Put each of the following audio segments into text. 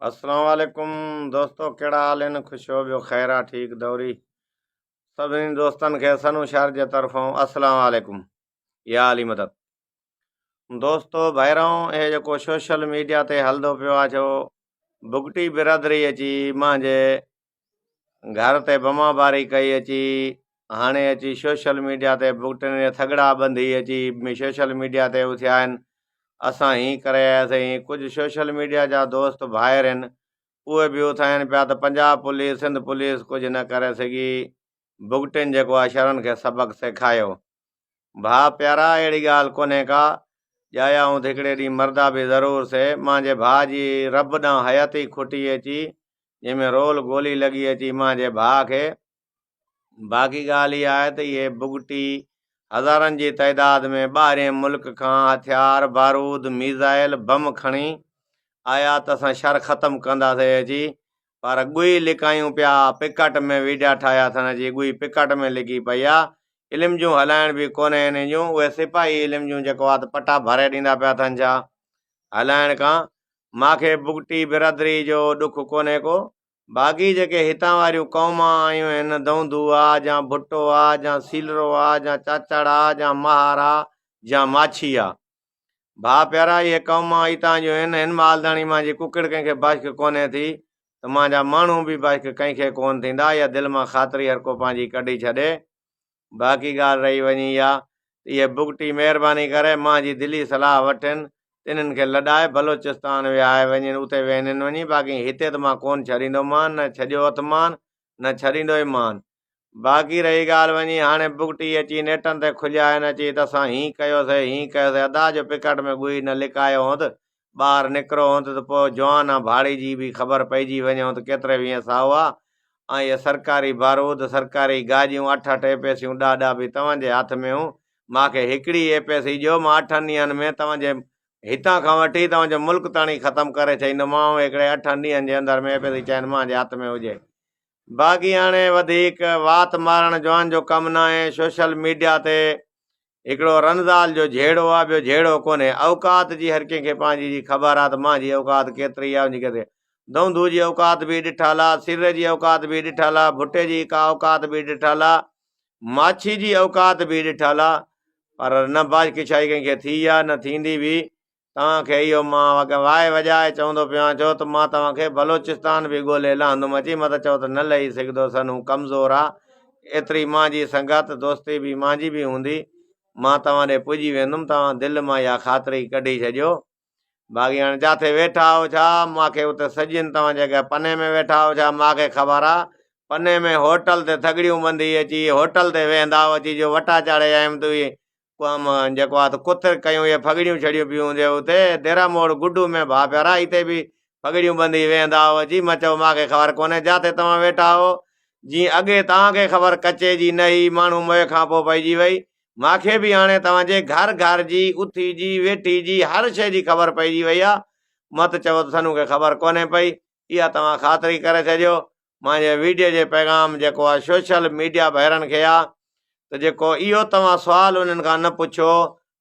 اسلام عليڪم دوستو ڪهڙا حال آهن خوش هو ٻيو خير آ ٺيڪ دوري سڀني دوستن کي سنو شهر جي طرفون اسلام عليڪم يا علي مدد دوستو ڀائرون هي جيڪو سوشل ميڊيا تي هلندو پيو آ جو بگٽي برادري اچي مانجي گهر تي بما باري ڪئي اچي هاڻي اچي سوشل ميڊيا تي بگٽن جا ٿڳڙا ٻنڌي اچي سوشل ميڊيا تي اٿيا آهن اسان هين ڪري آياسين هين ڪجهه سوشل ميڊيا جا دوست ڀائر هن اهي به اٿائين پيا ته پنجاب پوليس سنڌ پوليس ڪجهه نه ڪري سگهي بگٽين جيڪو آ شرن کي سبق سيکايو ڀاء پيارا اهڙي ڳالهه ڪونهي ڪا ڄايا هوند هڪڙي ڏينهن مردا به ضرور سي مانجي ڀاء جي رب ڏانهن حياتي کٽي اچي جنهن ۾ رول گولي لڳي اچي مانجي ڀاء کي باقي ڳالهه اها آهي ته اهي بگٽي هزارن جي تعداد ۾ ٻاهرين ملڪ کان هٿيار، بارود، ميزائل، بم کڻي آيا ته اسان شھر ختم ڪنداسين اچي پر ڳوئي لڪايون پيا پڪٽ ۾ ويڊيا ٺاهيا اٿن اچي ڳوئي پڪٽ ۾ لڪي پئي آ علم جون هلائڻ به ڪونهي انهن جون اهي سپاهي علم جون جيڪو آ ته پٽا ڀري ڏيندا پيا اٿن ڇا هلائڻ کان ماکي بگٽي برادري جو ڏک ڪونهي ڪو باقي جيڪي هتان واريون قومان آيون هن دونڌو آ جا ڀٽو آ جا سيلرو آ جا چاچڙ آ جا مهار آ جا ماڇي آ. ڀاء پيارا اهي قومان اتان جون هن هن مالداڻي مان جي ڪڪڙ ڪنهن کي بشڪ ڪونهي ٿي ته مان جا ماڻهو به بشڪ ڪنهن کي ڪونه ٿيندا اها دل مان خاطري هرڪو پنهنجي ڪڍي ڇڏي. باقي ڳالهه رهي وڃي اها ته اهي بگٽي مهرباني ڪري مانجي دلي صلاح وٺن تنهن کي لڏائي بلوچستان وهائي وڃين اتي ويهنين وڃي باقي هتي ته مان ڪونه ڇڏيندومان نه ڇڏيو اٿمان نه ڇڏيندو ئي مان. باقي رهي ڳالهه وڃي هاڻي بگٽي اچي نيٽن تي کليا آهن اچي ته اسان هين ڪيوسي هين ڪيوسي ادا جو پڪٽ ۾ ڳوهي نه لڪايو هوند ٻاهر نڪرو هوند ته پوء جوان ۽ ڀاڙي جي به خبر پئجي وڃي هوند ڪيتري ويهين ساهو آ ۽ اهي سرڪاري بارود، سرڪاري گاڏيون، اٺ اٺ اي پي سيون ڏهه ڏهه به توهان جي هٿ ۾ هون، مان کي هڪڙي اي پي سي ڏيو، مان اٺن ڏينهن ۾ توهان جي هتان کان وٺي توهان جو ملڪ تاڻي ختم ڪري ڇڏيندومانو، هڪڙي اٺن ڏينهن جي اندر ۾ اي پي سي چئن مان جي هٿ ۾ هجي. باقي هاڻي وڌيڪ وات مارڻ جوان جو ڪم ناهي، سوشل ميڊيا تي هڪڙو رنزال جو جهيڙو آ ٻيو جهيڙو ڪونهي. اوقات جي هر ڪنهن کي پنهنجي جي خبر آ ته مانجي اوقات ڪيتري آ ان جي ڪيتري. دونڌو جي اوقات به ڏٺل آ، سري جي اوقات به ڏٺل آ، ڀٽي جي ڪا اوقات به ڏٺل آ، ماڇي جي اوقات به ڏٺل آ پر نه بادشاهي ڪنهن کي ٿي آ نه ٿيندي به. توهان کي اهو مان وائي وڄائي چوندو پيو آهيان ڇو ته مان توهان کي بلوچستان به ڳولي لهندم اچي مت چئو ته نه لهي سگهندو سنهون ڪمزور آ ايتري مانجي سنگت دوستي به مانجي به هوندي مان توهان ڏي پڄي ويندم توهان دل مان اها خاطري ڪڍي ڇڏيو باقي هاڻي جاٿي ويٺا آهو ڇا مان کي اتي سڄين توهان جي اڳيان پني ۾ ويٺا آهو ڇا مان کي خبر آ پني ۾ هوٽل تي ٿڳڙيون ٻنڌي اچي هوٽل تي ويهندا آهو اچي جو وٽا چاڙهي آيم ته اهي ڪم جيڪو آ ته ڪتر ڪيون اهي ڦڳڙيون ڇڙيون پيون هونديون اتي ديرا موڙ گڊو ۾ ڀاء پيارا اتي به ڦڳڙيون ٻنڌي ويهندا هئو اچي مان چئو مان کي خبر ڪونهي جاٿي توهان ويٺا هئو جيئن اڳي توهان کي خبر ڪچي جي نه هئي ماڻهو موئي کان پوء پئجي وئي مان کي به هاڻي توهان جي گهر گهر جي اٿي جي ويٺي جي هر شيء جي خبر پئجي وئي آ مت چئو ته سنو کي خبر ڪونهي پئي اها توهان خاطري ڪري ڇڏيو مانجي ويڊيو جي پيغام جيڪو آ سوشل ميڊيا ڀائرن کي آ ته جيڪو اهو توهان سوال انهن کان نه پڇو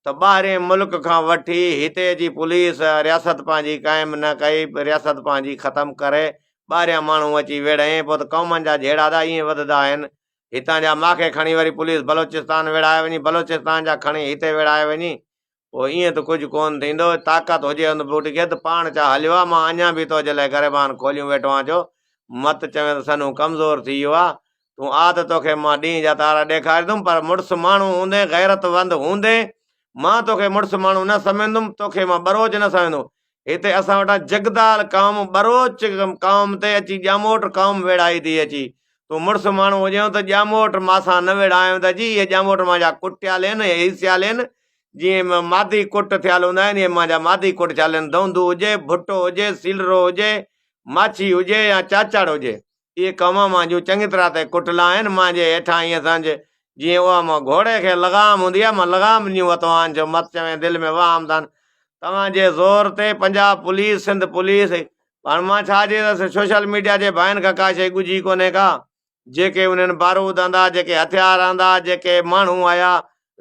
ته ٻاهرين ملڪ کان وٺي هتي جي پوليس رياست پنهنجي قائم نه ڪئي رياست پنهنجي ختم ڪري ٻاهريان ماڻهو اچي ويڙهين پوء ته قومن جا جهيڙا ته ائين وڌندا آهن هتان جا ماکي کڻي وري پوليس بلوچستان ويڙهائي وڃي بلوچستان جا کڻي هتي ويڙهائي وڃي پوء ائين ته ڪجهه ڪونه ٿيندو. طاقت هجي هن بوٽ کي ته پاڻ ڇا هليو آ، مان اڃا به تو جي لاء گريبان کوليون ويٺو آهيان ڇو مت چوين ته سنهون ڪمزور ٿي ويو آ. تون آ ته توکي مان ڏينهن جا تارا ڏيکاريندم، پر مڙس ماڻهو هوندين، غيرت وند هوندين، مان توکي مڙس ماڻهو نه سمجهندم، توکي مان ٻروچ نه سمجهندم. هتي اسان وٽان جڳدال قوم ٻروچ قوم تي اچي ڄاموٽ قوم ويڙهائي ٿي اچي. تون مڙس ماڻهو هجين ته ڄاموٽ ماسان نه ويڙهايون ته جي اهي ڄاموٽ مان جا ڪٽيال آهن، اهي هيسيال آهن، جيئن مادي ڪٽ ٿيل هوندا آهن، اهي مان جا مادي ڪٽ ٿيل آهن. دونڌو هجي، ڀٽو هجي، سيلرو هجي، ماڇي هجي يا چاچڙ هجي. اهي قومان مان جون چڱي طرح تي ڪٽلا آهن، مان جي هيٺان ائين سمجهه جيئن اها مان گهوڙي کي لغام هوندي آهي، مان لغام ڏنيون اٿو آهن جو مت چوين دل ۾ وهم ٿن توهان جي زور تي پنجاب پوليس سنڌ پوليس هاڻ مان ڇا چئيندس سوشل ميڊيا جي ڀائين کان ڪا شيء ڳجهي ڪونهي ڪا جيڪي انهن بارود آندا جيڪي هٿيار آندا جيڪي ماڻهو آيا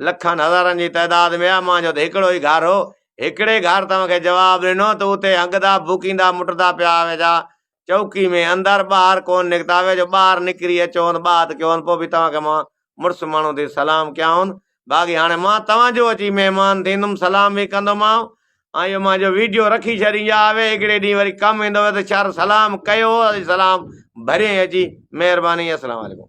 لکن هزارن جي تعداد ۾ آيا مان جو ته هڪڙو ئي گهر هو هڪڙي گهر توهان کي جواب ڏنو ته اتي هنگدا ڀوڪيندا مٽندا پيا ويجا چوڪي ۾ اندر ٻاهر ڪونه نڪتا ويجو ٻاهر نڪري اچو هوند ٻات ڪيو هوند پوء به توهان کي مان مڙس ماڻهو ٿي سلام ڪيان هوند باقي هاڻي مان توهان جو اچي مهمان ٿيندم سلام به ڪندومانء ۽ اهو مان جو ويڊيو رکي ڇڏينجا آوي هڪڙي ڏينهن وري ڪم ايندو ته شر سلام ڪيو سلام ڀرين اچي مهرباني اسلام عليڪم.